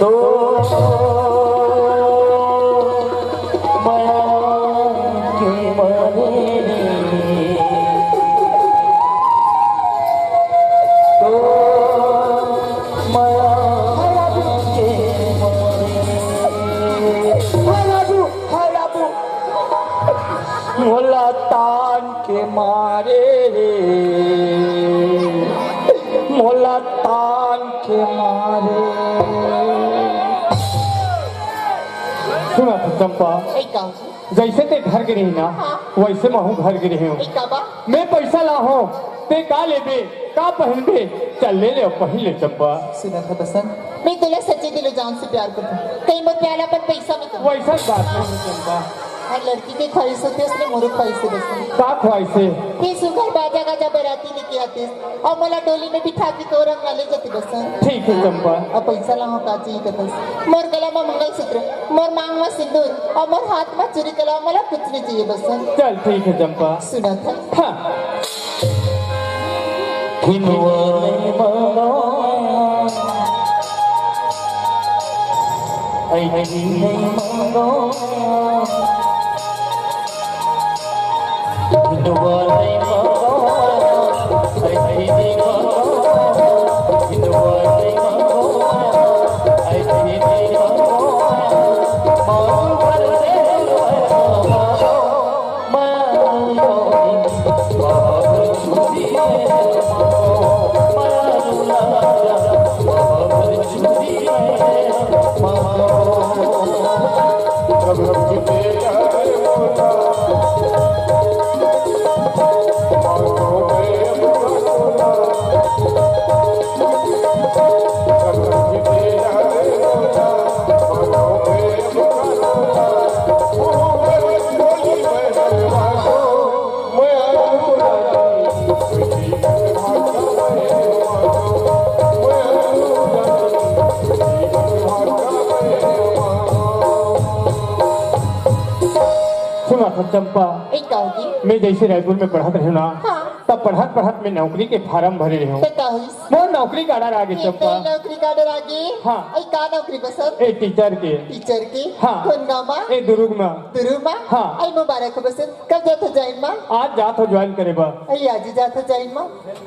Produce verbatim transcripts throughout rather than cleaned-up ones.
तो मया के मारे रे, तो मया के मारे। हाय राजू, हाय राजू, मोला तान के मारे रे, मोला तान के मारे। सुना तो चंपा, ए का? जैसे ते घर गे रहे ना, हाँ। वैसे महूँ घर गे रहे हूँ। ए का बा? मैं पैसा ला हूँ, ते का लेबे, का पहनबे, चल ले ले, पहन ले चंपा। सुना था बसंत, मैं तोला सच्चे दिलो जान से प्यार करता हूँ, कहीं मोर प्यार ला अपन पैसा में तो वैसा बात नहीं है चंपा। हर लड़की के ख्वाहिश होती है, उसमें मोरो ख्वाहिश है बसंत। का ख्वाहिश है? कि सुघर बाजा गाजा बराती लेके आते और मोला डोली में बिठा के तोर अंगना ले जाते बसंत। ठीक है चंपा। अब पैसा ला हो का चाहिए कतस? मोर गला में मंगलसूत्र, मोर मांग में सिंदूर और मोर हाथ में चूड़ी के अलावा मोला कुछ नहीं चाहिए बसंत। चल ठीक है चंपा। सुना था। हाँ। हिनवा नहीं मांगो, ऐसी नहीं मांगो। हिनवा नहीं मांगो, ऐसी नहीं मांगो। हिनवा नहीं मांगो, ऐसी नहीं मांगो। मांग भर दे, मांगो। सुना था चंपा, ए, का होगी? मैं जैसे रायपुर में पढ़त रहे ना, हाँ। तब पढ़त पढ़त मैं नौकरी के फार्म भरे रहे हूँ। तो का होइस? मोर नौकरी का order आगे चंपा। तेरी नौकरी का order आगे? हाँ। ए, का नौकरी बसंत? ए, टीचर के। टीचर के? हाँ। कौन गाँव मा? ए, दुरुग मा। दुरुग मा? हाँ। ए, मुबारक हो बसंत। कब जात हो ज्वाइन मा? आज जात हो ज्वाइन करे बा। ए, आज ही जात हो ज्वाइन मा?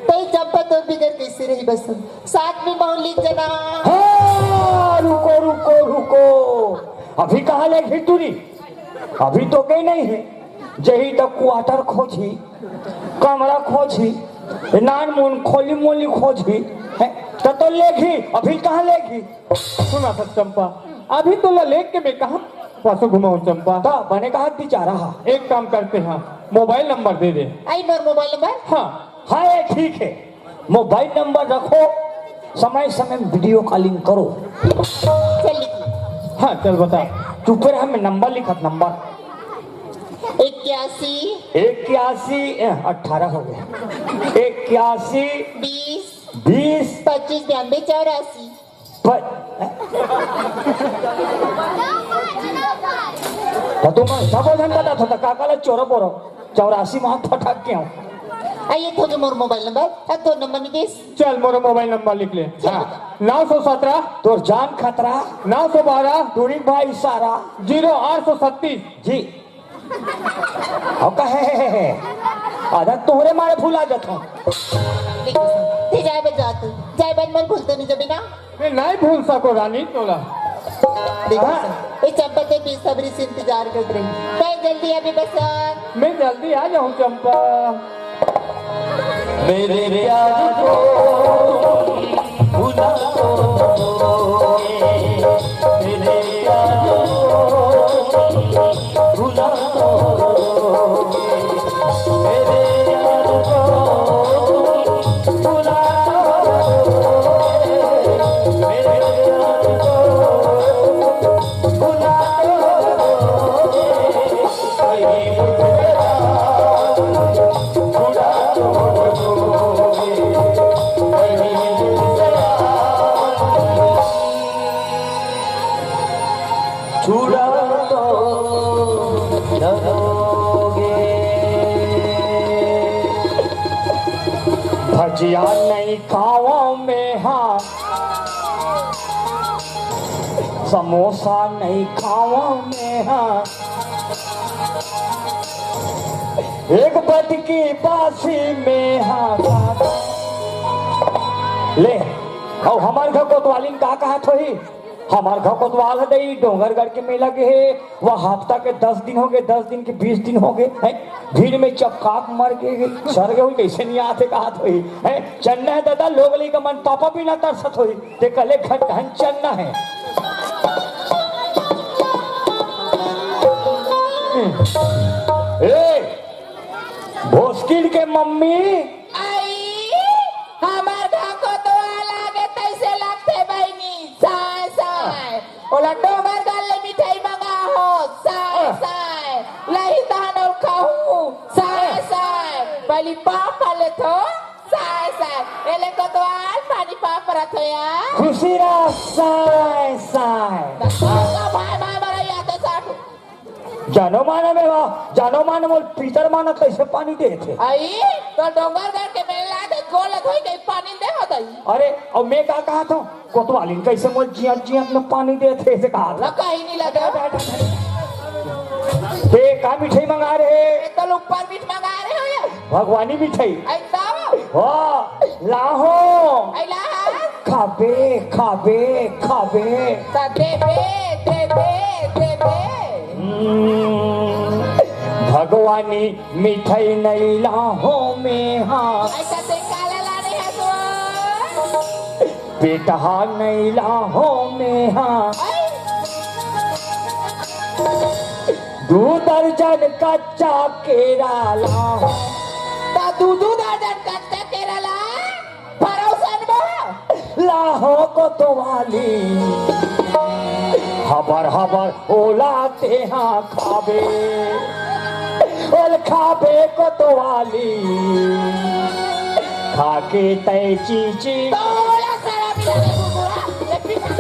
तो ये चंपा तो बिगर कैसे रही बसंत? साथ में महूँ लिख जाना। हाँ, रुको, रुको, रुको। अभी कहाँ ले घी तुरी? अभी तो कहीं नहीं है। जही तो quarter खोजी, कमरा खोजी, नान मुन खोली मोली खोजी, हैं? त तो लेगही, अभी कहाँ लेगही? सुना था चंपा, अभी तोला लेग के मैं कहाँ पासो घुमाऊं चंपा? त बने कहा बिचारा हा। एक काम करते हैं, मोबाइल नंबर दे दे। आई मोर मोबाइल नंबर? हाँ। हाँ, ये ठीक है। मोबाइल नंबर रखो, समय समय में वीडियो कॉलिंग करो। चल लिख। हाँ, चल बता। चुप रह, मैं नंबर लिखत, नंबर। इक्यासी। इक्यासी, ए, अठारह हो गया। इक्यासी। बीस। बीस। पच्चीस बयानबे चौरासी। प-, तो तुम सब झन बता था, काका ला चोरो बोरो, चौरासी माह फटक के हूँ। आइए, तो मोर मोबाइल नंबर, अब दो नंबर नहीं देस। चल, मोर मोबाइल नंबर लिख ले। हाँ। नौ सौ सत्रह। तोर जान खतरा। नौ सौ बारह। दूरी भाई सारा। जीरो आठ सौ छत्तीस। जी। अब कहे, आधा तोहरे मारे भुला जात हूँ। देखो सर, ते जाए बे जा तू, जाए बे मन भूलते नहीं जबी ना। मैं नहीं भूल सको रानी तोला। देखो हाँ। सर, ये चंपा ते बेसब्री से इंतजार कर रही। मैं जल्दी अभी बस आ। मैं जल्दी आ जाऊँ चंपा। मेरे प्यार को भुला दो, मेरे प्यार को भुला दो, मेरे प्यार को भुला दो, मेरे प्यार को भुला दो। छुड़ा तो दरोगे। भजिया नहीं खावा मैं हा, समोसा नहीं खावा मैं हा, एक बटकी बासी मैं हा। ले, अउ हमर घर कोतवालिन का कहत होही? हमर घर कोतवाल ह दई डोंगरगढ़ के मेला गे हे, वह हफ्ता के दस दिन हो गए, दस दिन के बीस दिन हो गए, हैं? भीड़ में चपका के मर गए, सर गए, कइसे नहीं आते कहत होही, हैं? चन्ना है दादा, लोग लइका मन पापा बिना तरसत होही, ते कहले घन घन चन्ना है। ए, भोसकिल के मम्मी। आई, हमर घर कोतवाल आगे तइसे लगथे बहिनी, साय साय। ओला डोंगरगढ़ ले मिठाई मंगा हो, साय साय। लही तहन ओल खाहूं, साय साय। पहिली पाव खा लेथो, साय साय। एले कोतवाल पानी पाव परत हो या। खुशी रह, साय साय। भाई भाई मरैया तो साठ। जानो मानो में वा, जानो मानो मोल पीतर मानो कइसे पानी देथे। आई, तो डोंगरगढ़ के मेला दे गोल धोई के पानी दे हो दई। अरे, अउ मैं का कहत हूँ, कोतवालिन कइसे मोल जियत जियत में पानी देथे, से कहत हूँ। कहीं नहीं लगा। ते का मिठाई मंगा रहे? ये तो ऊपर मीठ मंगा रहे हो ये। भगवानी मिठाई। आई तो। वाह, लाहो। आई ला। खाबे, खाबे, खाबे। त देबे, देबे, देबे। हम्म, भगवानी मिठाई नइ लाहो में हा। ऐसा ते काला लाने है तो? पेटहा नइ लाहो में हा। ऐ? दू दर्जन कच्चा केरा लाहो। त दू दू दर्जन कच्चा केरा ला। भरोसन बा। लाहो कोतवाली, हबर हबर ओला तेहा खाबे, ओल खाबे कोतवाली, खाके तै चीची। तोला सारा मिला दे बुबुआ, ये पीछा।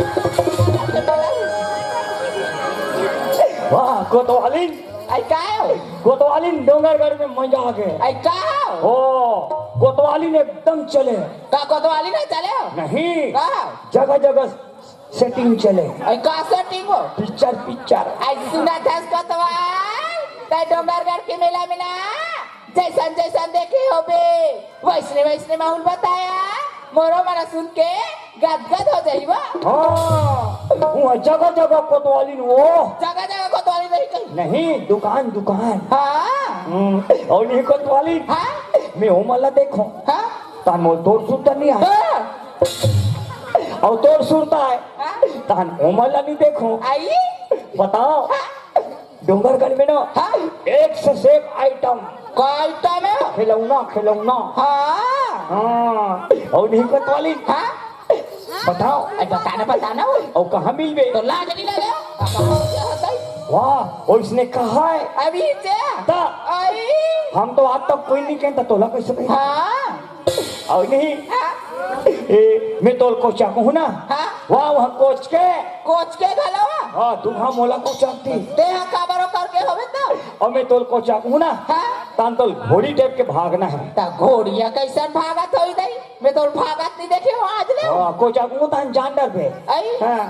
वाह, कोतवाली। आई का हो? कोतवालिन डोंगरगढ़ में मजा आ गए। आई का हो? ओ, कोतवालिन एकदम चले। का कोतवालिन चले हो? नहीं। का? जगह जगह सेटिंग चले। आई का सेटिंग हो? Picture, picture. आई सुना था कोतवाल, तै डोंगरगढ़ के मेला में ना, जैसन जैसन देखे होबे, वैसने वैसने माहौल बताया। मोरो मना सुन के गदगद हो जाई बा। हाँ, वहाँ जगह जगह कोतवालिन वो। जगह जगह कोतवालिन रही कहीं। नहीं, दुकान, दुकान। हाँ। हम्म, अउ नहीं कोतवालिन। हाँ। मैं ओमन ला देखो। हाँ। तन मोल तोर सुद्धा नहीं आए। हाँ। अउ तोर सुरता हे, हाँ? तहन ओमन ला नइ देखो। आई? बताओ, हाँ? डोंगरगढ़ में ना, हाँ? एक से एक आइटम। का आइटम हे? खिलौना, खिलौना। हाँ। हाँ, अउ नहीं कोतवाली। हाँ? बताओ। अरे बताना, बताना वो। अउ कहाँ मिलबे? तो लाज नहीं लगे? अब कहाँ से होता है? वाह, ओइसने कहा हे? अभी से? ता। आई। हम तो आज तक कोई नहीं कहता, तोला कैसे कही? हाँ। अउ नहीं? हाँ। ए, मैं तोल कोचा कहूँ ना? हाँ। वाह, वहाँ कोच के। कोच के घलो? हाँ, तू हाँ मोला कोचा दी। ते हाँ काबरो करके होवे तो? अउ मैं तोल कोचा कहूँ ना? हाँ। तान तोल घोड़ी टाइप के भागना हे। ता घोड़िया कैसन भागत होई दई? मैं तोर भागत नहीं देखे हूँ आज ले। हाँ, कोचा कहूँ तान जान डरबे। आई? हाँ।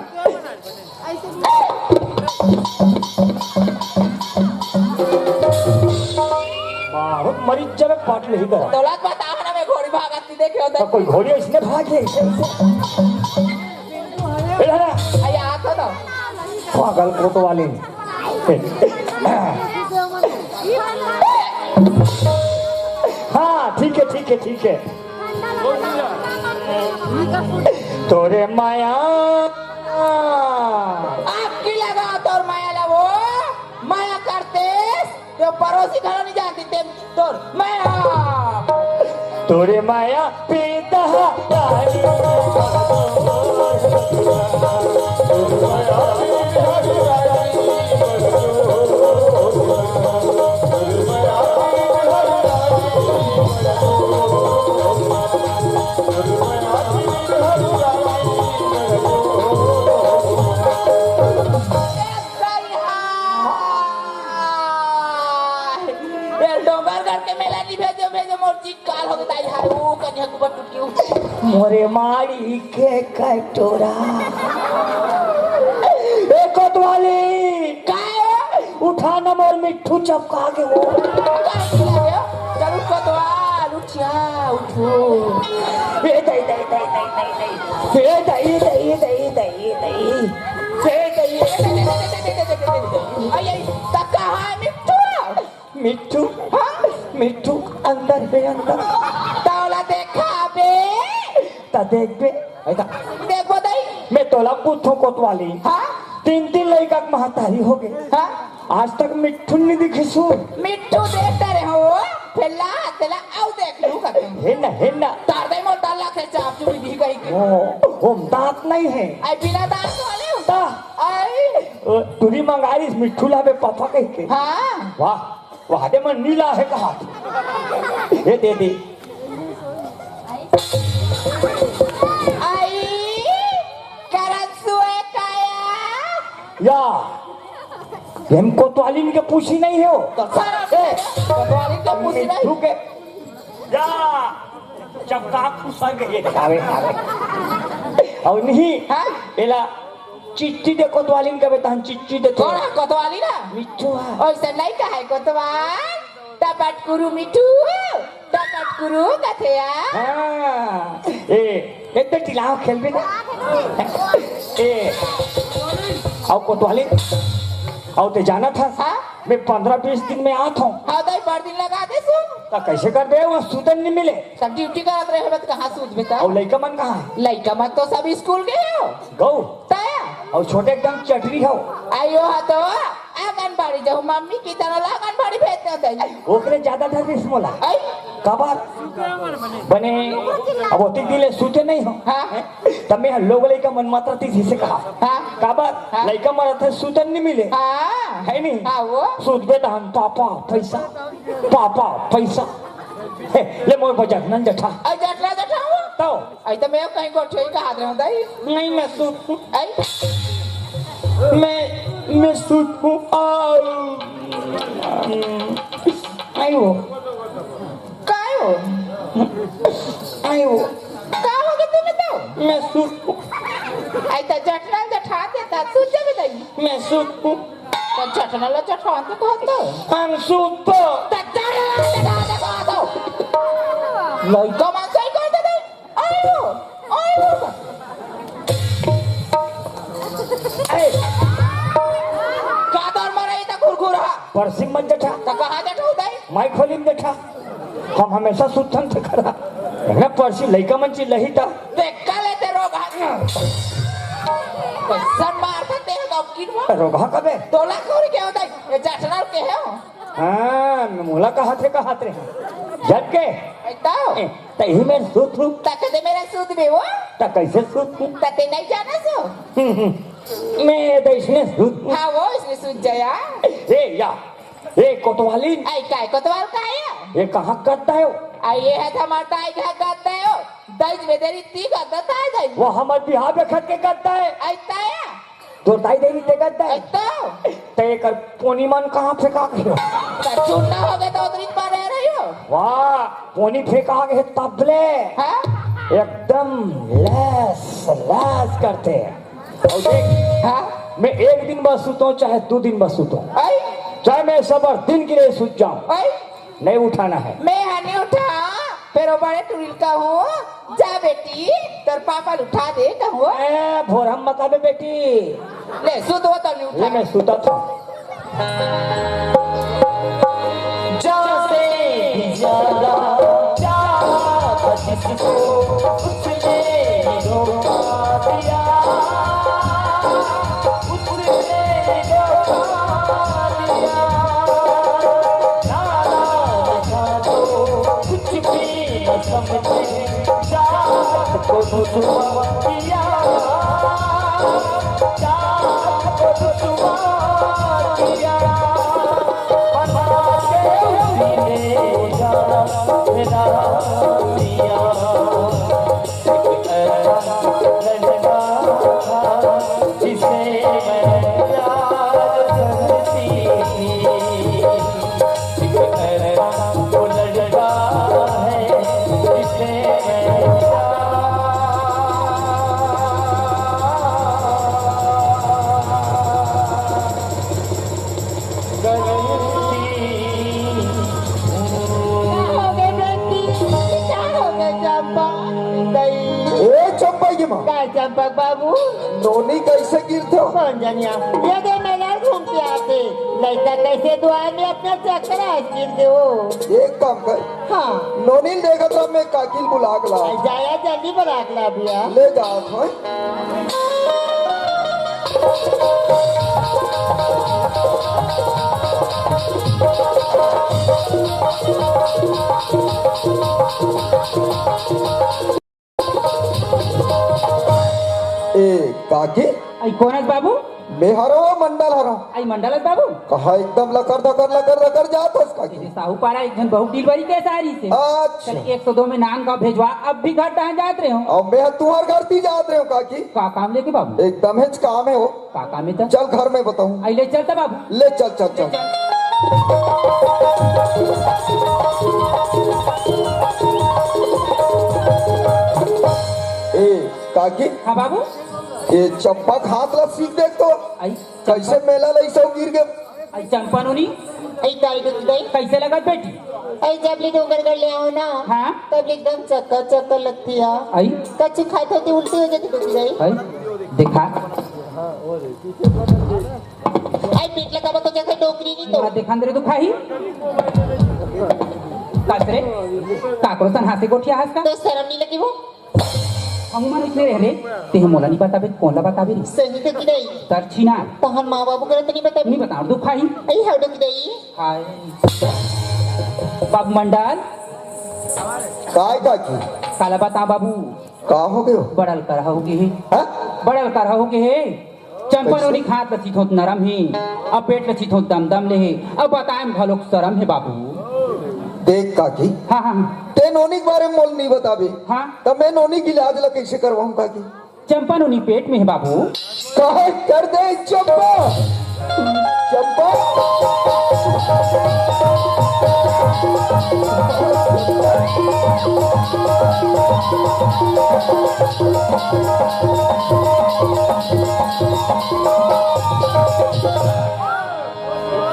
बहुत मरीज जब पाट नहीं करा। तोला बता ना, मैं घोड़ी भागत नहीं देखे होता। तो कोई घोड़ी इसने भाग ले। ए, दादा। अरे, आ तो दो। पागल कोतवाली। हाँ, ठीक है, ठीक है, ठीक है। तोरे माया। आग की लगा तोर माया ला वो। माया करते तो पड़ोसी घरो नहीं जानती ते तोर माया। तोरे माया पीता। ए, डोंगरगढ़ के मेला नहीं भेजो, भेजो, मोर जी काल हो गई, हाय, वो कन्या कुबर टूट गई। मोरे मारी के कटोरा। ए, कोतवाली। काय हो? उठा ना मोर मिट्ठू चपका के वो। काय खिला दे? चल उठ कोतवाल, उठ या, उठो। ए, दई, दई, दई। ए, दई, दई, दई, दई, दई। ए, दई, ए, दई, दई, दई। आई, आई, त कहाँ मिट्ठू? मिट्ठू, हाँ? मिट्ठू, अंदर हे, अंदर। तोला देखाबे। त देखबे। देखबो दई। मैं तोला पूछो कोतवाली। हाँ? तीन, तीन लइका के महतारी हो गए। हाँ? आज तक मिट्ठू नहीं दिखी सु। मिट्ठू देख डरे हो, फेला, तेला, आउ देख लू का तुम। हे ना, हे ना। तार दई मोर डाला के चाप चुपी दी गई के। ओ, ओ, दांत नहीं है। आई बिना दांत वाले हो। ता। आई। ओ, टूरी मंगारिस मिट्ठू लाबे पापा कह के। हाँ। वाह। वहादे मन नीला हे कहा। ए दे दे। आई, करन सुए काया। या, हम कोतवालिन के पूछी नहीं हो। तो सारा से कोतवालिन के पूछी नहीं। मिट्ठू के। या, चपका खुसा के ये खावे, खावे। अउ नहीं, हाँ? एला चिट्ठी दे कोतवालिन कबे तहन चिट्ठी दे तो। कोन कोतवाली ना? मिट्ठू हा। ओइसे नहीं कहे कोतवाल, टपट कुरु मिट्ठू, टपट कुरु कथेया। हाँ, ए, एक तो टिलाव खेलबे ना। ए, अउ कोतवालिन, अउ ते जाना था? हाँ? मैं पंद्रह बीस दिन में आत हूँ। हाँ, दई बार दिन लगा दे सु। तो कैसे कर दे? वो सुतन नहीं मिले। सब ड्यूटी करत रहे बत कहाँ सूत बेटा? अउ लइका मन कहाँ? लइका मन तो सब स्कूल गए हो। गौ? तया? अउ छोटे एकदम चटरी हो। आयो हा तो आंगनबाड़ी जाऊ मम्मी की तरह आंगनबाड़ी भेज दे दई। ओकरे ज्यादा डर रिस मोला। आई? काबर? बने, अब ओतिक दिन ले सूते नहीं हो। हाँ। तब मैं लोग लइका मन मात्रा तीस से कहा। हाँ। काबर? हाँ। लइका मन रथे सूतन नहीं मिले। हाँ। है नहीं? हाँ, वो। सूतबे त हम पापा पैसा, पापा पैसा। हे, ले मोर बजट नन जठा। आई जठरा जठा वो? तो। आई तो मैं कहीं गोठे ही कहा रहे हूँ दई। नहीं, मैं सूत। आई? मैं, मैं सूत हूँ। आओ। आई वो। काय हो? आई वो। का हो गया तुम्हें तो? मैं सूत हूँ। आई तो जठरा जठा देता, सूत जावे दई। मैं सूत हूँ। तो जठरा ला जठा तो कहता। हम सूत तो। तो जठरा ला जठा दे कहता। लइका मन सही कहते थे। आयो, आयो। ए, कादर मरे त घुरघुरा। परसिम मन जठा। त कहाँ जठा होता है? माई खोली में जठा। हम हमेशा सुतन थे करा। ना परसी लइका मन चिल्लाही ता। देख, कल कइसन मारथस तें ह गमकीन म? रोगहा कबे? तोला कोन केहे दई? ये जठरल केहे हो? हाँ, मोला कहत हे, कहत रहे। जट के? अई तो? ए, तहीं मेर सूत हूँ। त कदे मेर सूत बे वो? त कइसे सूत हूँ? त तें नइ जानस हो? हम्म, हम्म। मैं ये दे अइसने सूत हूँ। हाँ, वो अइसने सूत जाया। ए, या। ए, कोतवालिन। अई, काय कोतवाल काय हे? ये कहाँ गद्दा हे वो? अई, ये हे त हमर दाई घर गद्दा हे वो। दई में देरी ती गद्दा ताय दई। वो हमर बिहाव बखत के गद्दा हे। अई, ताया। तोर दाई देरी ते गद्दा हे। अई, तो। ते एकर पोनी मन कहाँ फेंका के हो? त चुन्ना होगे त ओतरी पर रही हो। वाह, पोनी फेंका के तबले। हाँ? एकदम लस, लस करथे। अउ देख, हाँ? मैं एक दिन बर सुतों, चाहे दू दिन बर सुतों, अई? चाहे मैं सबर दिन के लिए सुत जाऊं, अई? नहीं उठाना है। मैं ह नइ उठांव, फेर ओ बड़े टुरी ल कहूं, जा बेटी, तोर पापा ल उठा दे कहूं। ए, भोरहा म मत आबे बेटी। ले, सुत वो त नइ उठांव। ले, मैं सुतत हूं। जहाँ से भी ज्यादा चाहा था जिसको, उसने ही धोखा दिया, उसने ही धोखा दिया। नाराज था तो कुछ भी न समझे, चाहत को दुश्मन किया, चाहत को दुश्मन किया। का होगे बेटी? का होगे चंपा? दई। ए चंपा के माँ। का चंपक बाबू? नोनी कइसे गिरथे? कोन जनिया? ये दे मेला घूम के आथे। लइका कइसे दुआर में अपना चक्कर आज गिर दे हो। एक काम कर। हाँ। नोनी ल देखत रह, मैं काकी ल बुला के ला। जाया जल्दी बुला के ला भैया। ले जात हों। ए, काकी? अई कोन अस बाबू? मैं हरंव, मंडल हरंव। अई मंडल अस बाबू? कहाँ एकदम लकर धकर, लकर धकर जात हस काकी? ये साहूपारा एक झन बहू delivery case आय रहिसे। अच्छा। चल, एक सौ दो में नांदगांव भेजवा, अब भी घर तहाँ जात रहेंव। अब मैं तुंहर घर ती जात रहेंव काकी। का काम लेके बाबू? एकदम हेच काम हे वो। का काम हे त? चल घर में बताहूं। अई ले चल त बाबू। ले चल, चल, चल। ए, काकी? हाँ बाबू। ए चंपा के हाथ ला सीख देख तो। अई कइसे मेला लइसे अउ गिर गे। अई चंपा नोनी। अई दाई डोकरी दाई। कइसे लगत बेटी? अई जब ले डोंगरगढ़ ले आंव ना, हाँ? तब ले एकदम चक्कर चक्कर लगथे। अई? कछु खात हों त उल्टी हो जाथे डोकरी दाई। अई? देखा। अई पेट लगा तो जैसे डोकरी नहीं तो। देखा अंदर तो खाही। कस रे? काकरो सन हांसे गोठिया हस का? तो सरम नइ लगे वो? हमू मन अइसने रहे रे, तें ह मोला नइ बताबे, कोन ला बताबे रे? सही कहिथस। तोर छिनार। तोर माँ बाबू करा तो नइ बताबे। नइ बतांव, दुखाही। अई हव डोकरी दाई। हाय। बाबू मंडल। काय काकी? काला बतांव बाबू। का होगे? बड़ा लकर होगे हे। हाँ? बड़ा लकर होगे हे। चंपा नोनी के हाथ ल छीथों त नरम हे, अउ पेट ल छीथों त दमदम ले हे, अउ बताए म घलोक सरम हे बाबू। देख काकी, हाँ, हाँ, हाँ। तें नोनी के बारे में मोला नइ बताबे, हाँ। त मैं नोनी के इलाज ल कइसे करवाहूं काकी? चंपा नोनी पेट में हे बाबू। काहे कर दे चंपा? चंपा।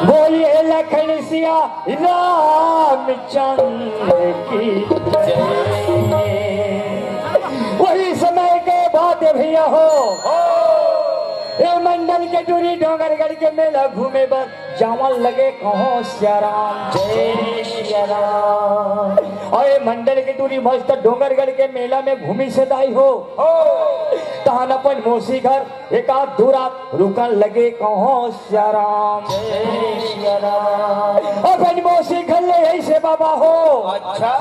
बोलिए लखन सिया रामचंद्र की जय। वही समय के बात हे भैया हो, ए मंडल के टूरी डोंगरगढ़ के मेला घूमे बर जावन लगे कहों सिया राम, जय सिया राम। अउ ए मंडल के टूरी मस्त डोंगरगढ़ के मेला में घूमिस हे दाई हो। तहन अपन मौसी घर एक आध दू रात रुकन लगे कहों सियाराम। जय सियाराम। अपन मौसी घर ले अइस हे बाबा हो। अच्छा।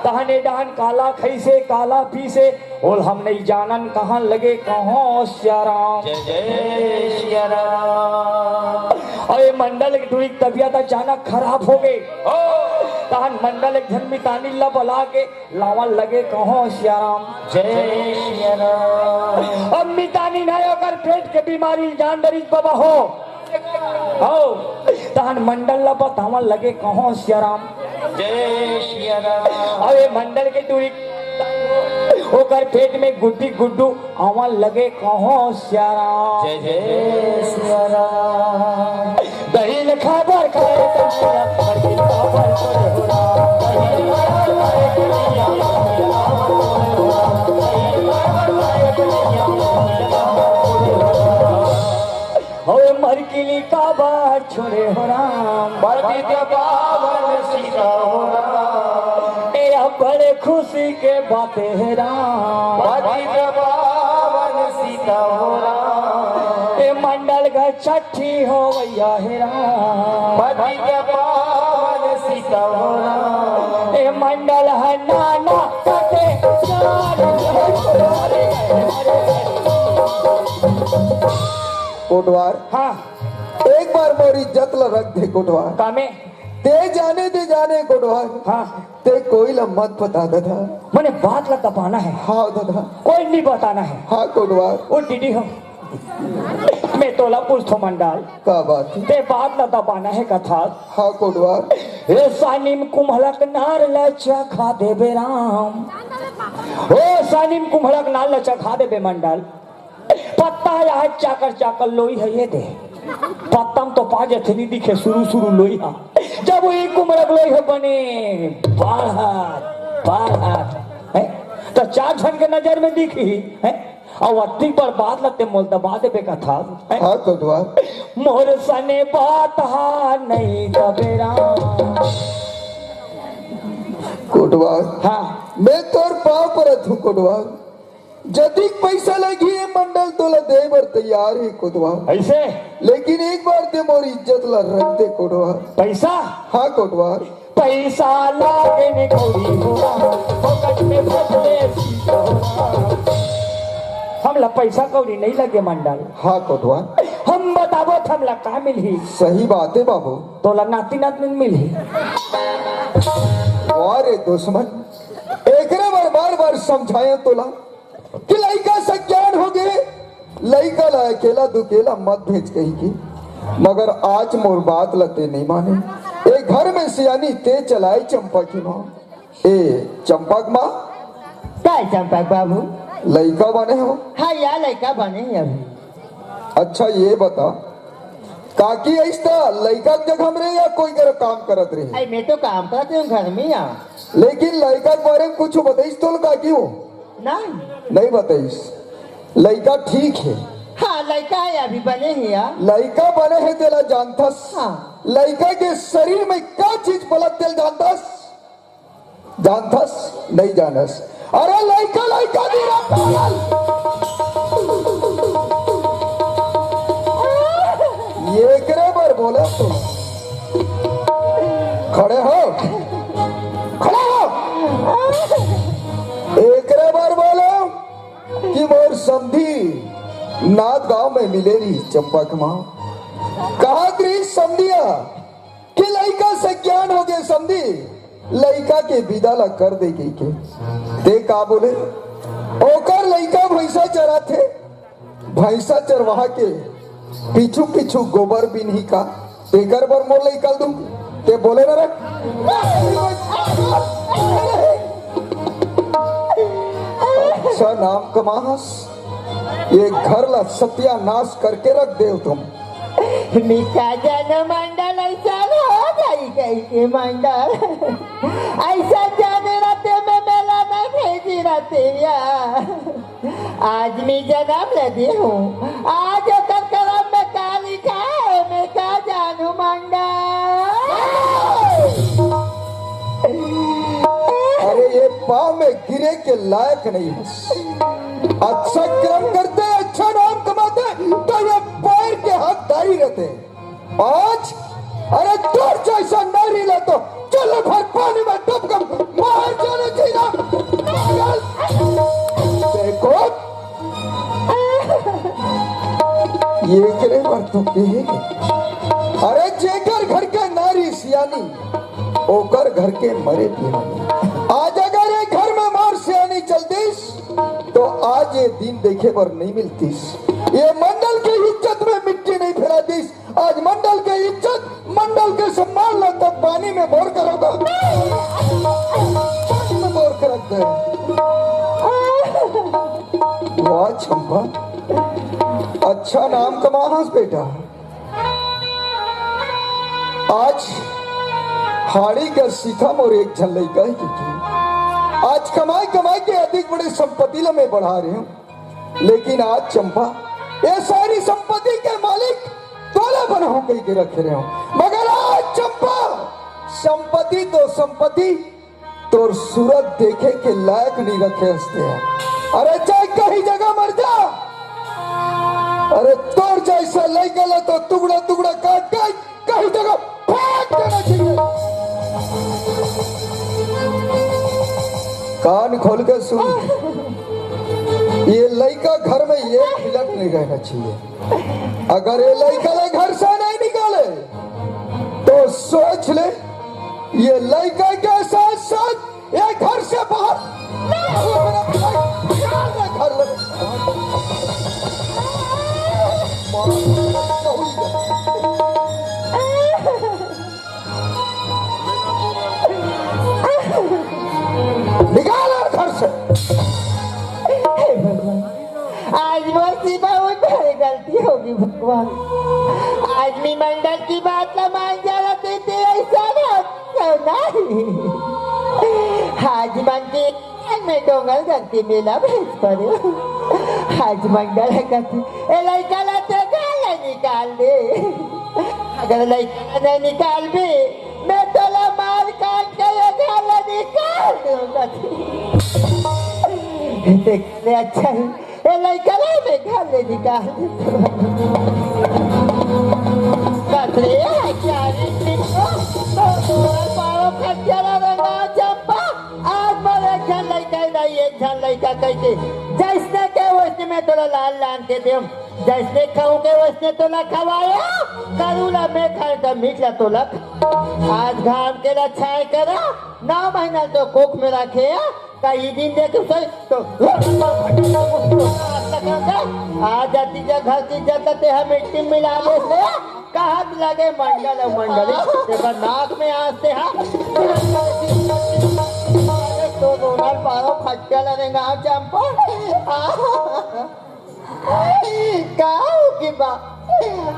तहन ए डहन काला खइस हे, काला पीस हे, ओला हम नइ जानन कहन लगे कहों सियाराम। जय जय सियाराम। अउ ए मंडल के टूरी के तबियत अचानक खराब होगे। तहन मंडल एक झन मितानिन ला बला के लावन लगे कहों सियाराम। जय सियाराम। अब मितानिन हे ओकर पेट के बीमारी ल जान डरिस बाबा हो। हव, तहन मंडल ला बतावन लगे कहों सियाराम। जय सियाराम। अउ ए मंडल के टूरी ओकर पेट में गुड्डी गुड्डू आवन लगे कहों सियाराम। जय जय सियाराम। दही ल खाबर खाए कन्हैया, मरगिल काबर छोड़े हो राम। दही ल खाबर खाए कन्हैया, मरगिल काबर छोड़े हो राम। दही ल खाबर खाए कन्हैया, मरगिल काबर छोड़े हो राम। हवे मरगिल काबर छोड़े हो राम। पतित पावन सीता हो राम। ए बड़े खुशी के बात हे राम। पतित पावन सीता हो राम। ए मंडल घर छठी होवइया हे राम। पतित पावन सीता हो राम। ए मंडल हे नाना कटे कोटवार। हाँ। एक बार मोर इज्जत ला रख दे कोटवार। कामे? ते जाने ते जाने कोटवार। हाँ। ते कोई ला मत बता ददा। मने बात ला दबाना हे। हाँ ददा। कोई ल नइ बताना हे। हाँ कोटवार। ओ डीडी हो। मैं तोला पूछथों मंडल। का बात हे? ते बात ला दबाना हे कथा। हाँ कोटवार। ए सानिम कुम्हलक नार ला चखा देबे राम। ओ सानिम कुम्हलक नार ला चखा देबे मंडल। पत्ता हे चाकर चाकर लोई हे ये दे। पत्ता म तो पा जथे नइ दिखे सुरू सुरू लोई हा। जब ओ कुम्हलक लोई हे बने बाढ़त बाढ़त, हैं? त चार झन के नजर में दिखही, हैं? अउ अतिक बड़ बात ला ते मोला दबा देबे कथा, हैं? हाँ कोटवार। मोर सने बात हा नइ दबे राम। कोटवार। हाँ। मैं तोर पाँव परत हूँ कोटवार। जतिक पइसा लगही ए मंडल तोला दे बर तैयार हे कोटवार। अइसे? लेकिन एक बार ते मोर इज्जत ला रख दे कोटवार। पइसा? हाँ कोटवार। पइसा लागे ने कौड़ी हो राम, फोकट में बदले सीता हो राम। हमला पइसा कौड़ी नइ लगे मंडल। हाँ कोटवार। हम बताबो त हमला का मिलही? सही बात हे बाबू। तोला नाती नातिन मिलही। वाह रे दुश्मन, एकरे बर बार बार समझाएंव तोला कि लइका सज्ञान होगे, लइका ला अकेला दुकेला मत भेज कहिके, मगर आज मोर बात ला ते नइ माने। ए घर में सियानी ते चलाए चंपा के माँ। ए चंपा के माँ। काय चंपा के बाबू? लइका बने हो? हाँ या लइका बने हे अभी। अच्छा ये बता, काकी अइस त लइका के जगह में रहे या कोई करा काम करत रहे? अरे मैं तो काम करत हूँ घर में या। लेकिन लइका के बारे में कुछ बताइस तोला काकी हो? नहीं। नइ बताइस। लइका ठीक हे। हाँ लइका हे, अभी बने हे या। लइका बने हे तेला जानथस? हाँ। लइका के शरीर में का चीज पलत तेला जानथस? जानथस? नइ जानस। अरे लइका लइका नइ रे पागल। ये एकरे बर बोले तो। खड़े हो। खड़े हो। एकरे बर बोले कि मोर समधी नाथ गांव में मिले रही चंपा के माँ। कहा रही समधिया कि लइका सज्ञान होगे समधी, लइका के बिदा ला कर दे कहिके। ते का बोले? ओकर लइका भइसा चराथे, भइसा चरवाहा के पीछू पीछू गोबर बिनही का, तेकर बर मोर लइका ल दूं? ते बोले ना रे। अच्छा नाम कमाहस, ये घर ला सत्यानाश करके रख देव तुम। मैं का जानों मंडल अइसन हो जाही कहिके मंडल। अइसन जाने रहते मैं मेला नइ भेजी रहते या। आज मैं जनम ले दे हूँ, आज ओकर करम में का लिखा हे, मैं का जानों मंडल। गिरे के लायक नहीं है। अच्छा कर्म करते, अच्छा नाम कमाते, तो ये पैर के हकदारी रहते। आज, अरे तोर जैसा नारी ला तो चलो भर पानी में डूब कर मार जाना चाहिए। पागल। देखो, ये करे बर तो कहे। अरे जेकर घर के नारी सियानी, ओकर घर के मरे पियानी। आज अगर ये घर में मार सियानी चल दिस, तो आज ये दिन देखे बर नहीं मिलतिस। ये मंडल के इज्जत में मिट्टी नहीं फेरा दिस। आज मंडल के इज्जत, मंडल के सम्मान ला तो पानी में बोर करोगा। पानी में बोर कर दे। वाह चंपा, अच्छा नाम कमा हस बेटा। आज हाड़ी का सीखा मोर एक झन लइका ही की। आज कमाई कमाई के अधिक बड़े संपत्ति ला मैं बढ़ा रहे हूँ, लेकिन आज चंपा ये सारी संपत्ति के मालिक तोला बनाऊं कही के रखे रहे हूँ। मगर आज चंपा, संपत्ति तो संपत्ति, तोर सूरत देखे के लायक नहीं रखे हस्ते हैं। अरे चाहे कहीं जगह मर जा, अरे तोर जैसा लइका ला तो टुकड़ा टुकड़ा काट के कहीं जगह फेंक देना चाहिए। कान खोल के सुन, ये लइका घर में एक मिनट नहीं रहना चाहिए। अगर ये लइका ला घर से नहीं निकाले, तो सोच ले, ये लइका के साथ साथ ये घर से बाहर निकाल दे, घर ले। निकाल और घर से। हे भगवान, आज मोर से बहुत बड़ी गलती होगी भगवान। आज मैं मंडल की बात ला मान जाना देते, ऐसा ना, ऐसा नहीं। आज मन के मैं डोंगरगढ़ के मेला भेज पड़े। आज मंडल है कथी, ए लइका ला ते घर ले निकाल दे। अगर लइका ला नहीं निकाल भी, मैं तोला मार काट के ये घर ले निकाल दूंगा। देख ले, अच्छा है, ए लइका ला मैं घर ले निकाल दूंगा। कतरे हजारी पिंडो, तो तोरा पारो खटियाला रंगा चंपा, आज मोर एक झन लइका ही नहीं, एक झन लइका कहिके, जैसने के वैसने मैं तोला लान लान के देम। जैसने खाऊं के वैसने तोला खवाया, करू ला मैं खाए त मीठ ला तोला खा। आज घाम के ला छाए करा, नौ महीना तो कोख में रखे, कई दिन देखे सही तो आज जाती जा घर की इज्जत ते हम मिट्टी मिला दे से, कहत लगे मंडल अउ मंडली, तेकर नाक में आज ते हा। तो दोनों पारो खटिया लगे गाँव चंपा। का होगे बा?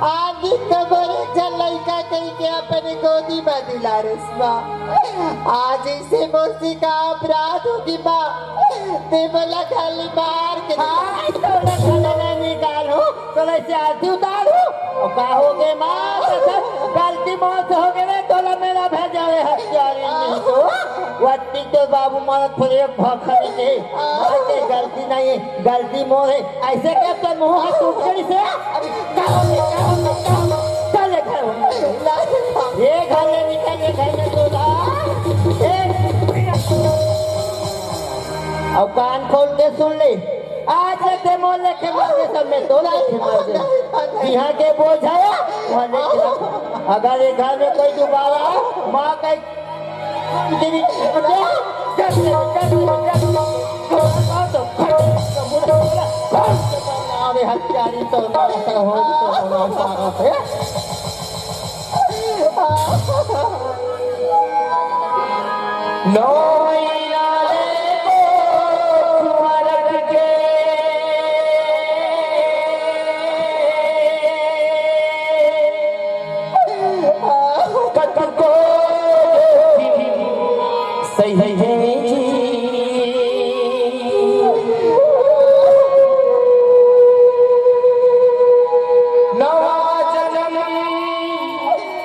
आज तो बड़े झन लइका कहिके अपने गोदी म दुलारेस बा। आज इसे मोर से का अपराध होगे बा? ते मोला खाली मार के आज तोला खाना नहीं निकालूं, तोला से आरती उतारूं। अउ का होगे माँ? गलती मोर से होगे रे, तोला मेला भेजावे हत्यारी नहीं तो। वत्ती तो बाबू मानत फिर एक भखरी के, मार के गलती नहीं है। गलती मोर हे, अइसे के तो मुंह हाथ टूट गई से। अभी का होगे, का होगे, का होगे? चल ले घर में। ये घर ले निकल, ये घर में तो ना। ए, अब कान खोल के सुन ले, आज ले ते मोर लेके मर के सब में तो लाइके मर दे। यहाँ के बोझ आया, वहाँ लेके रख। अगर ये घर में कोई दोबारा आए, माँ का अरे हत्यारी तो ना हो तो ना सारा थे। कतको सही है जी। नवा जन्म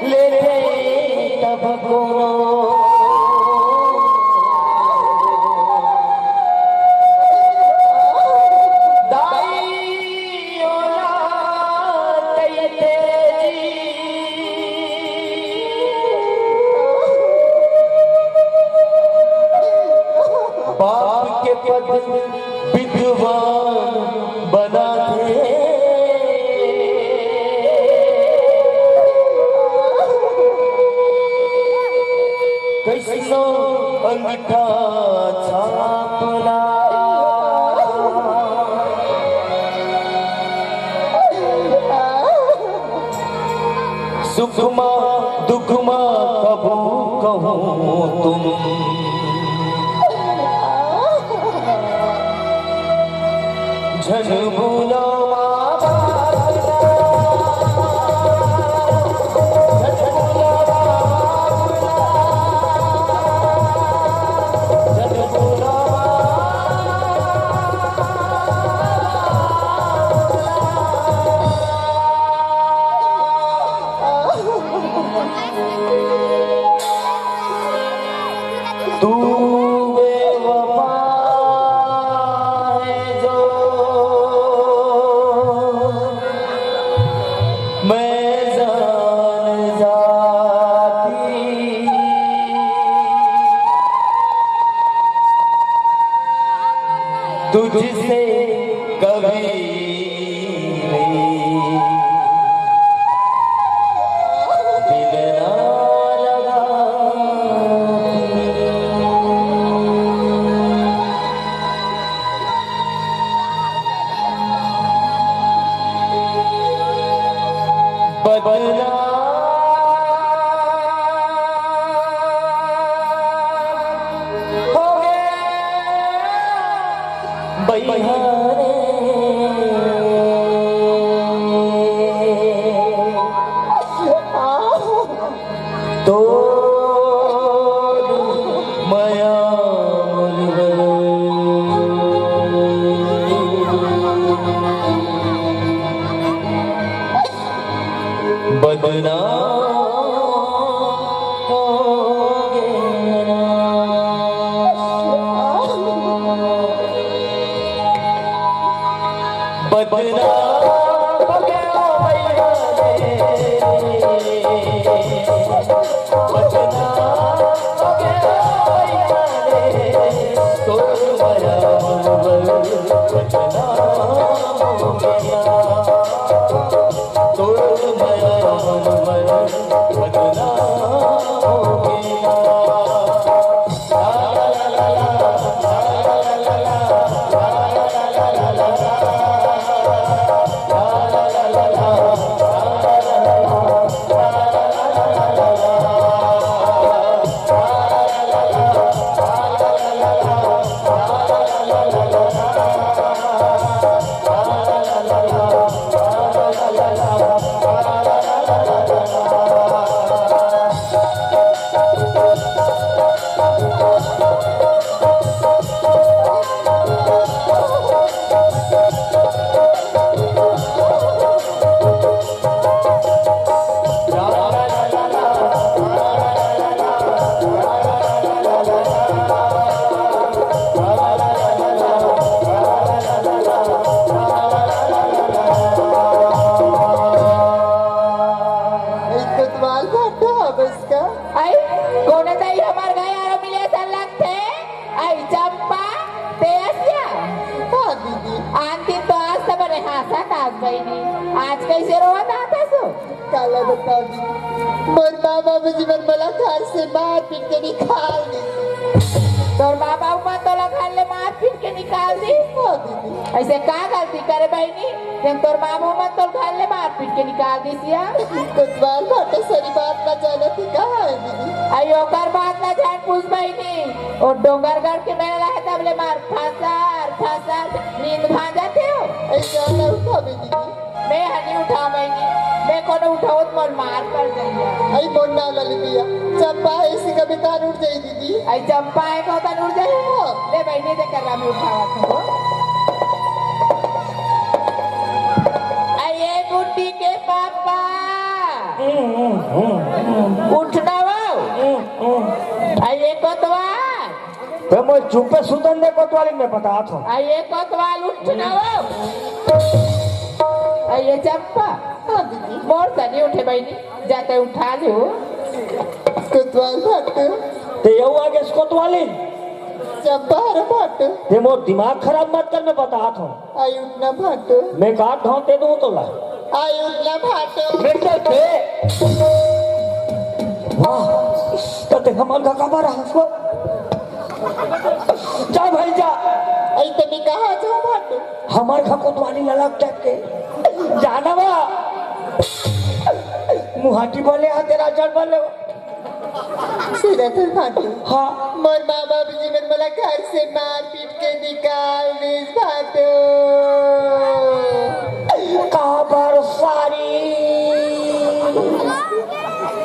लेथे तब कोनो अंगठा छापला। सुख मा दुख मा कभू कहूँ तुम झन भूलो माँ बाप ला। झन भूलो माँ बाप ला। झन भूलो माँ बाप ला। तू बेवफा है जो मैं जान जाती, तुझसे कभी नहीं दिल ना लगाती। बदला हो गया बइहारे। तोर मया मोर बर बदनाम हो गे ना। बदनाम हो गया भैया रे। बदनाम हो गया भैया रे। तोर मया मनवर बदनाम हो गया। तोर मया मनवर बदनाम हो गया। कोतवाल भाटो हवस का? आई, कोने दाई हमार गाय आरो मिले असन लगथे। आई चंपा, ते असिया। हाँ दीदी। आन दिन तो अस त बने हाँसत आस बहिनी, आज कइसे रोवत आत हस? काला बताओ दीदी, मोर माँ बाबूजी मन मोला घर से मार पीट के निकाल दिस। तोर माँ बाबू मन तोला घर ले मार पीट के निकाल दिस? हाँ दीदी। अइसे का गलती करे बहिनी, जेन तोर माँ बाबू मन तोर घर ले मार पीट के निकाल दिस या? कोतवाल भाटो सारी बात ला जानत हे का है दीदी? आई ओकर बात ला झन पूछ बहिनी, ओ डोंगरगढ़ के मेला हे तब ले मार फसर फसर नींद भांजत हे ओ। अइसे ना उठाबे दीदी। मैं ह नी उठावंव बहिनी, मैं कोनो उठाहूं त मोर मार पड़ जाही। आई मोर नाव ला ले दिया, चंपा हे अइसे कभू कान उठ जाही दीदी। आई चंपा हे कभू कान उठ जाही। हाँ। ले बहिनी दे कर मैं उठावत हंव। आई ए गुड्डी के पापा, उठ ना वो। आई ए कोतवाल, ते मोर चुप्पे सुतन दे कोतवालिन, मैं बतात हंव। आई ए कोतवाल उठ ना वो। आई ए चंपा। हाँ दीदी। मोर त नी उठे बहिनी, जा ते उठा ले वो। कोतवाल भाटो। ते यहू आगे से कोतवालिन। चंपा हर भाटो। ते मोर दिमाग खराब मत कर, मैं बतात हंव। आई उठ ना भाटो। मैं का ढोंते दूं तोला। आई उठ ना भाटो। बेटा दे। वाह, त ते हमर का काबर हंसो? जा भाई जा। अई ते मैं कहाँ जाऊँ भाटू? हमर घर कोतवाली ललक टाइप के। जाना बा। मुहाटी बोले हा तेरा जड़ बोले। सुनत हस भाटू? हाँ। मोर माँ बाबूजी मन मोला घर से मार पीट के निकाल दिस भाटू। काबर सारी?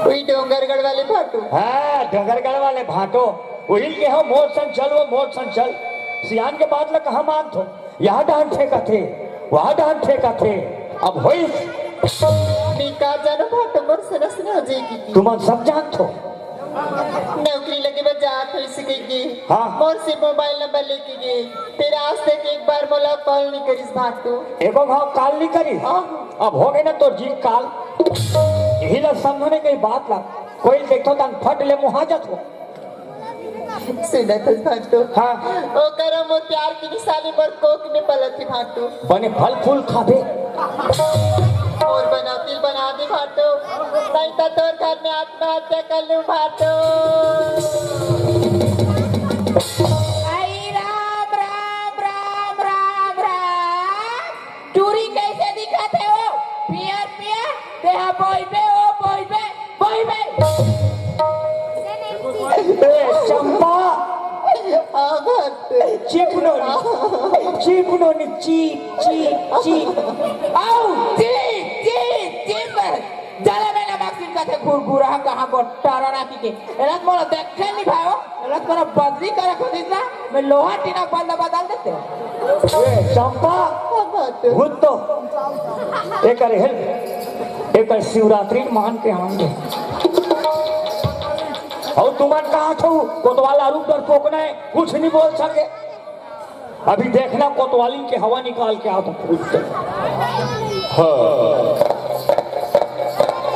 उही डोंगरगढ़ वाले भाटू। हाँ, डोंगरगढ़ वाले भाटू। उही के हो, मोर संग चल, वो मोर संग चल। सियान के बात ला कहाँ मानथो? यहाँ डांड फेंकत हे, वहाँ डांड फेंकत हे। अब होइस। मैं का जानों भाटू, मोर से नस न हो जाएगी। तुमन सब जानथो। नौकरी लगे बर जात होइस कहिके। हाँ। मोर से मोबाइल नंबर लेके गे। फिर आज तक एक बार मोला कॉल नहीं करिस भाटू। एको घाव कॉल नहीं करिस? हाँ। अब हो गे ना तोर जीत काल। इही ला समझो नहीं कहीं बात ला। कोई देखथो तन फट ले मुहा जाथो। सुनत हस भाटू? हाँ। ओकर मोर प्यार के निशानी मोर कोख में पलत हे भाटू। बने फल फूल खाबे। मोर बनौती ल बना दे भाटू, नहीं तो तोर घर में आत्महत्या कर लूं भाटू। आई राम, राम, राम, राम, राम। टूरी कैसे दिखत हे वो? पियर पियर, तेहा बोइबे, ओ बोइबे, बोइबे। ए, चंपा। हाँ, भाटू। चिप नोनी, चिप नोनी, चिप, चिप, चिप। आओ, चिप, चिप, चिप। जला में नमक सिरका थे घुरघुरा कहाँ को टारा राखी के। एला तो मोला देखे नहीं भाई हो। एला तो मोला बदली करे खोजिस ना, मैं लोहा टीना के बदला बदल देते। ए, चंपा, भूत तो। एकर हेल, एकर शिवरात्रि मान के आन दे। अउ तुमन कहाँ थो? कोतवाल अरुप डरपोकना हे, कुछ नहीं बोल सके। अभी देखना कोतवाली के हवा निकाल के आओ तो खुद से। हाँ।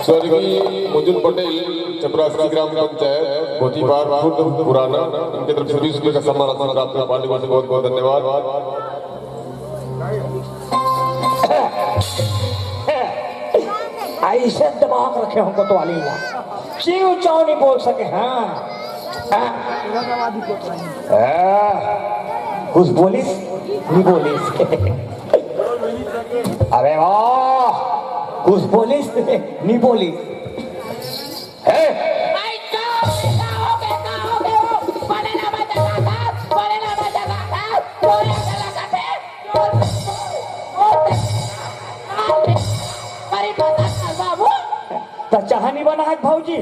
स्वर्गीय मंजुल पटेल, चपरासी ग्राम पंचायत, भोतीपार खुर्द पुराना, इनके तरफ से बीस रुपए का सम्मान राशि प्राप्त हुआ। पार्टी को बहुत बहुत धन्यवाद। ऐसे दिमाग रखे हो कोतवाली ला। चिव चाव नहीं बोल सके। हाँ, हाँ। हाँ। कुछ बोलिस? नहीं बोलिस। अरे वाह, कुछ बोलिस? नहीं बोलिस। हे? अरे बता ना बाबू। त चाह नहीं बना है भौजी?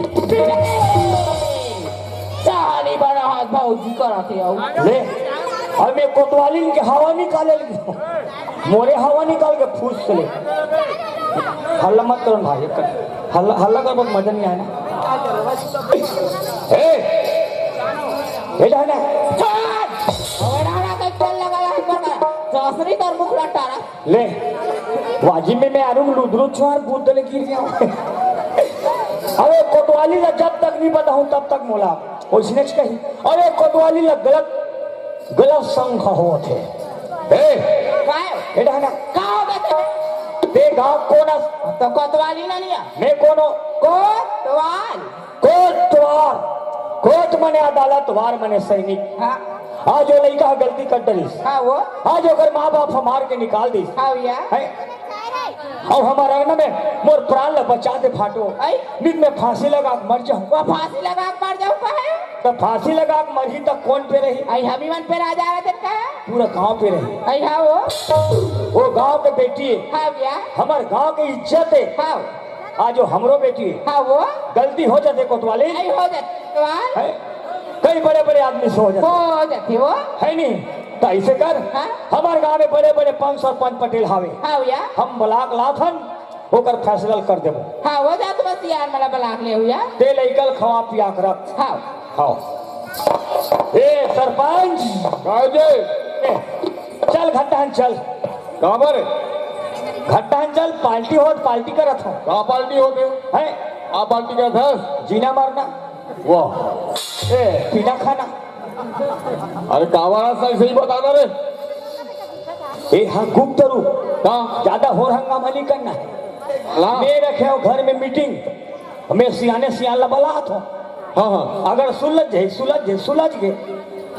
चाह नहीं बना है भौजी, करत हे अउ। ले, अब मैं कोतवाली के हवा निकाले लगी। मोरे हवा निकाल के फूस ले। हल्ला मत करो भाई, कर। हल्ला, हल्ला कर, बहुत मजा नहीं आया ना। ए, ए जाना। चल! अबे डाला के तेल लगा ला, ऊपर का। जसरी तर मुखड़ा टारा। ले, वाजिब में मैं आरूम लुदरू छुआर बूद ले गिर गया। अरे कोतवाली ला जब तक नहीं बताऊं तब तक मोला। ओइसने कही, अरे कोतवाली ला गलत, गलत संग होत हे। ए, काय? ए डहना। का हो गए ते? ते गांव कोन अस? तो कोतवाली ना लिया। मैं कोनो? कोतवाल। कोतवाल। कोत मने अदालत, वार मने सैनिक। हाँ। आज वो लइका ह गलती कर डरिस। हाँ वो। आज ओकर माँ बाप ह मार के निकाल दिस। हाँ भैया। है? अउ हमर अंगना में मोर प्राण ल बचा दे भाटो। आई? नित में फांसी लगा के मर जाऊं। वो फांसी लगा के मर जाऊं का है? तो फांसी लगा के मरही त कोन पे रही? आई हमी मन पे राजा रहते का? पूरा गांव पे रही। आई हाँ वो। वो गांव के बेटी है। हाँ भैया। हमर गांव के इज्जत है। हाँ। आज वो हमरो बेटी है। हाँ वो। गलती हो जाते कोतवाली। आई हो जाते कोतवाल। है? कई बड़े बड़े आदमी से हो जाते। हो जाते वो। है नहीं? तो ऐसे कर। हाँ। हमर गांव में बड़े बड़े पंच सरपंच पटेल हावे। हाँ भैया। हम बलाक लाथन। ओकर फैसला कर देबो। हाँ, वो जा तो बस यार, मला बलाक ले हुआ। ते लइका ल खवा पिया के रख। हाँ। हाँ। ए, सरपंच। का जी? ए, चल घट्टान चल। काबर? घट्टान चल, पार्टी होत, पार्टी करत हो। का पार्टी होत हे? हैं? का पार्टी करत हस? जीना मरना। वाह। ए, पीना खाना। अरे काबर हस, सही सही बताना रे। ए, हाँ, गुप्त रूप। का? ज्यादा होर हंगामा नहीं करना है। ला। मैं रखे हो घर में मीटिंग, मैं सियाने सियान ला बलात हो। हाँ, हाँ। अगर सुलझ जाए, सुलझ जाए, सुलझ गए,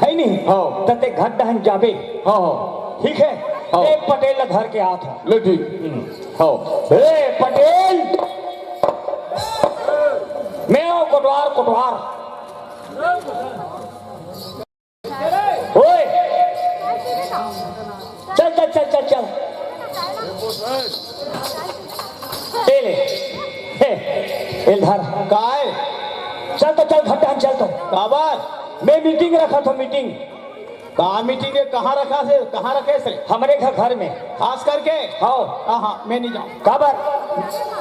हे नहीं? हाँ। त तें घर डहन जाबे। हाँ, हाँ। ठीक हे? हाँ। एक पटेल ला धर के आत हँव। ले ठीक। हम्म। हाँ। ए पटेल, मैं हँव कोटवार, कोटवार। ओए, चल चल चल चल चल। ए ले, हे, ए ले धर। काय? चल तो चल, घर डहन चल तो। काबर? मैं मीटिंग रखत हँव, मीटिंग। का मीटिंग हे? कहाँ रखा से, कहाँ रखे से? हमरे घर, घर में। खास करके? हाँ। हाँ, हाँ, मैं नहीं जाँव। काबर?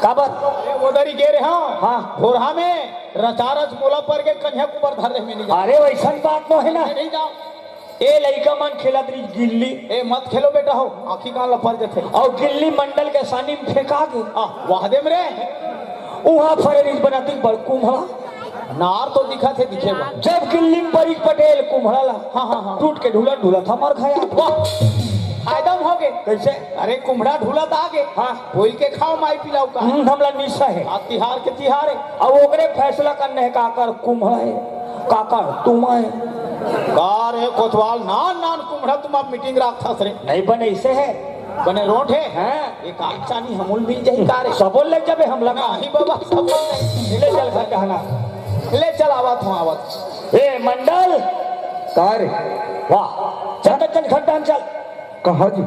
काबर? अरे, वो दरी गे रहे, हाँ। हाँ। भोरहा में रचारच मोला पर के कन्या कुबर धर रहे, मैं नहीं जाँव। अरे, वइसन बात नोहे ना। मैं नहीं जाँव। ए लइका मन खेलत रहिस गिल्ली। ए, मत खेलो बेटा हो, आँखी कान ला पर जथे। अउ गिल्ली मंडल के सानी में फेंका गे। आ, वाह दे मेरे। उहाँ फरे रहिस बनातिक बड़ कुम्हड़ा। नार तो दिखत हे, दिखे बा। जब गिल्ली में परिस पटेल कुम्हड़ा ला, हाँ, हाँ, हाँ। टूट के ढूलत ढूलत हमर घर आ गे। वाह, फायदा में हो गे। कइसे? अरे, कुम्हड़ा ढूलत आ गे। हाँ। बोल के खाव माई पिलाव का। हम्म, हमला निशा हे। आ, तिहार के तिहार हे। अउ ओकरे फैसला करने हे, काकर कुम्हड़ा हे, काकर तुमा हे। का रे कोतवाल, नान नान कुम्हड़ा तुमा मीटिंग राखथस रे? नहीं बने, अइसे हे। बने रोंट हे? हाँ। एक आध चानी हमू ल मिल जाही का रे? सबो ल ले जाबे हमला का? नहीं बाबा, सबो ल नहीं। ले चल घर डहन। ले चल, आवत हँव, आवत। ए मंडल। का रे? वाह, चल तो चल घर डहन चल। कहाँ जी?